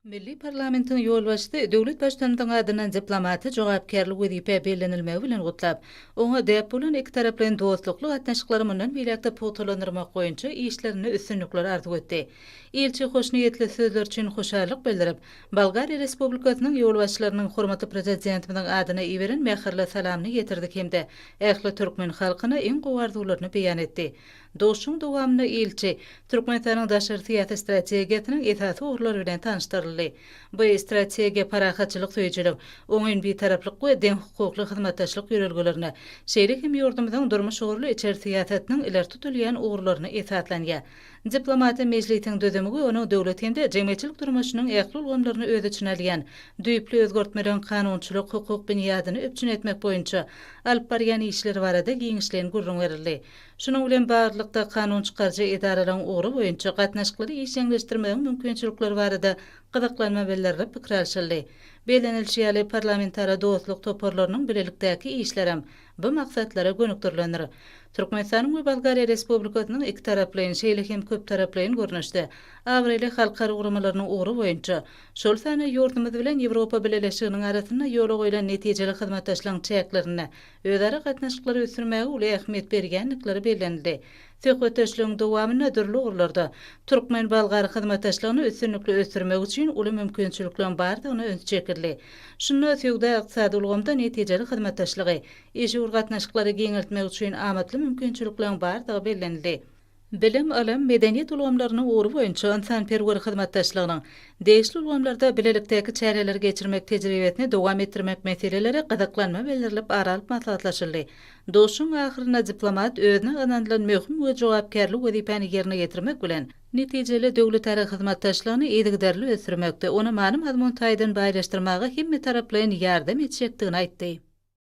Milli parlamentiň ýolbaşçysy döwlet Baştutanymyzyň adyndan diplomaty jogapkärli wezipä bellenilmegi bilen gutlap, oňa däp bolan ikitaraplaýyn dostlukly gatnaşyklary mundan beýläk-de pugtalandyrmak boýunça işlerinde üstünlikler arzuw etdi. Ilçi hoşniýetli sözler üçin hoşallyk bildirip, Bolgariýa Respublikasynyň ýolbaşçylarynyň hormatly Prezidentimiziň adyna iberen mähirli salamyny ýetirdi hem-de ähli türkmen halkyna iň gowy arzuwlaryny beýan etdi. Duşuşygyň dowamynda ilçi Türkmenistanyň daşary syýasy strategiýasynyň esasy ugurlary bilen tanyşdyryldy. Bu strategiýa parahatçylyk söýüjilik, oňyn bitaraplyk we deňhukukly hyzmatdaşlyk ýörelgelerine, şeýle hem ýurdumyzyň durmuş ugurly içeri syýasatynyň ileri tutulýan ugurlaryna esaslanýar. Diplomatiýa mejlisiň düzümi we onuň döwlet hem-de jemgyýetçilik durmuşynyň ähli ulgamlaryny öz içine alýan düýpli özgertmeleriň kanunçylyk-hukuk binýadyny üpjün etmek boýunça alyp barýan işleri barada giňişleýin gürrüň berildi. Şunuň bilen baglylykda, kanun çykaryjy edaralaryň ugry boýunça gatnaşyklary işjeňleşdirmegiň mümkinçilikleri barada gyzyklanma bildirilip pikir alşyldy. Bellenilişi ýaly, parlamentara dostluk toparlarynyň bilelikdäki işlerem bu maksatlara gönükdirilendir. Türkmenistanyň we Bolgariýa Respublikasynyň ikitaraplaýyn, şeýle hem köptaraplaýyn görnüşde abraýly halkara guramalarynyň ugry boýunça, şol sanda ýurdumyz bilen Ýewropa Bileleşiginiň arasynda ýola goýlan netijeli hyzmatdaşlygyň çäklerinde özara gatnaşyklary ösdürmäge uly ähmiýet berýändikleri bellenildi. Söhbetdeşligiň dowamynda dürli ugurlarda türkmen-bolgar hyzmatdaşlygyny üstünlikli ösdürmek üçin uly mümkinçilikleriň bardygyna üns çekildi. Şunda söwda-ykdysady ulgamda netijeli hyzmatdaşlygy, işewür gatnaşyklary giňeltmek üçin amatly mümkinçilikleriň bardygy bellenildi. Bilim, ylym, medeniýet ulgamlarynyň ugry boýunça ynsanperwer hyzmatdaşlygynyň, degişli ulgamlarda bilelikdäki çäreleri geçirmek tejribesini dowam etdirmek meseleleri gyzyklanma bildirilip ara alyp maslahatlaşyldy. Duşuşygyň ahyrynda diplomat özüne ynanylan möhüm we jogapkärli wezipäni ýerine ýetirmek bilen, netijeli döwletara hyzmatdaşlygyny yzygiderli ösdürmekde, ony many-mazmun taýdan baýlaşdyrmaga hemmetaraplaýyn ýardam etjekdigini aýtdy.